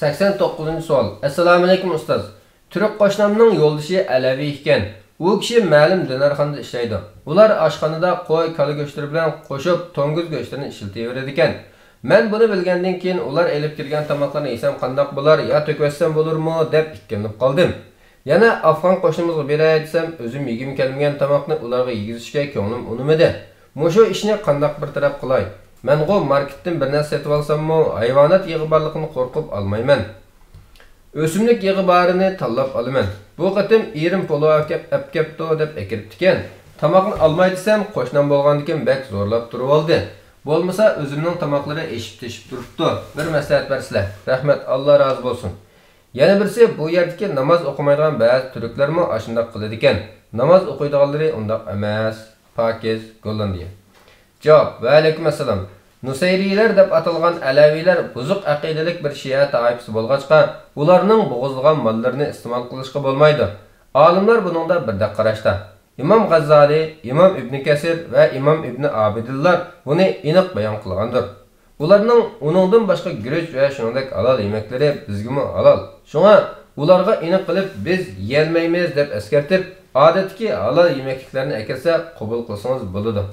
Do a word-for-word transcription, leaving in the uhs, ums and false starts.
سەكسەن توققۇزىنچى سوئال. ئەسسالامۇئەلەيكۇم ئۇستاز. تۈرك قوشنامنىڭ يولدىشى ئەلەۋى ئىكەن. ئۇ كىشى مەلۇم دىنارخانىدا ئىشلەيدۇ. ئۇلار ئاشخانىدا قوي، كالا گۆشلىرى بىلەن قوشۇپ توڭگۇز گۆشلىرىنى ئىشلىتىۋېرىدىكەن. مەن بۇنى بىلگەندىن كېيىن، ئۇلار ئېلىپ كىرگەن تاماقلارنى يېسەم قانداق بولار يا تۆكۈۋەتسەم بولۇرمۇ دەپ ئىككىلىنىپ قالدىم. يەنە ئافغان قوشنىمىزغا بېرەي دېسەم، ئۆزۈم يېگۈم كەلمىگەن تاماقنى ئۇلارغا يېگۈزۈشكە كۆڭلۈم ئۇنىمىدى. مۇشۇ ئىشنى قانداق بىر تەرەپ قىلاي؟ مەنغۇ ماركېتتىن بىر نەرسە سېتىۋالساممۇ، ھايۋانات يېغى بارلىقىنى قورقۇپ ئالمايمەن. ئۆسۈملۈك يېغى بارىنى تاللاپ ئالىمەن. بۇ قېتىم ئېرىم پولۇ ئەكەپ، ئەپكەپتۇ دەپ ئەكىرىپتىكەن. تاماقنى ئالماي دېسەم، قوشنام بولغاندىكىن بەك زورلاپ تۇرۇۋالدى. بولمىسا ئۆزۈمنىڭ تاماقلىرى ئېشىپ تېشىپ تۇرۇپتۇ. بىر مەسلىھەت بەرسىلە. رەھمەت، ئاللا رازى بولسۇن. يەنە بىرسى، بۇ يەردىكى ناماز ئوقۇمايدىغان بەزى تۈركلەرمۇ ئاشۇنداق قىلىدىكەن. ناماز ئوقۇيدىغانلىرى ئۇنداق ئەمەس. پاكىز، گوللاندىيە. جاۋاب، ۋەئەلەيكۇم ئەسسالام. نۇسەيرىيلەر دەپ ئاتالغان ئەلەۋىلەر بۇزۇق ئەقىدىلىك بىر شىئە تائىپىسى بولغاچقا، ئۇلارنىڭ بوغۇزلىغان ماللىرىنى ئىستېمال قىلىشقا بولمايدۇ. ئالىملار بۇنىڭدا بىردەك قاراشتا. ئىمام غەززالى، ئىمام ئىبنى كەسىر ۋە ئىمام ئىبنى ئابىدىنلار بۇنى ئېنىق بايان قىلغاندۇر. ئۇلارنىڭ ئۇنىڭدىن باشقا گۈرۈچ ۋە شۇنىڭدەك ھالال يېمەكلىرى بىزگىمۇ ھالال. شۇڭا ئۇلارغا ئېنىق قىلىپ، بىز يېيەلمەيمىز دەپ ئەسكەرتىپ، ئادەتتىكى ھالال يېمەكلىكلەرنى ئەكىرسە قوبۇل قىلسىڭىز بولىدۇ.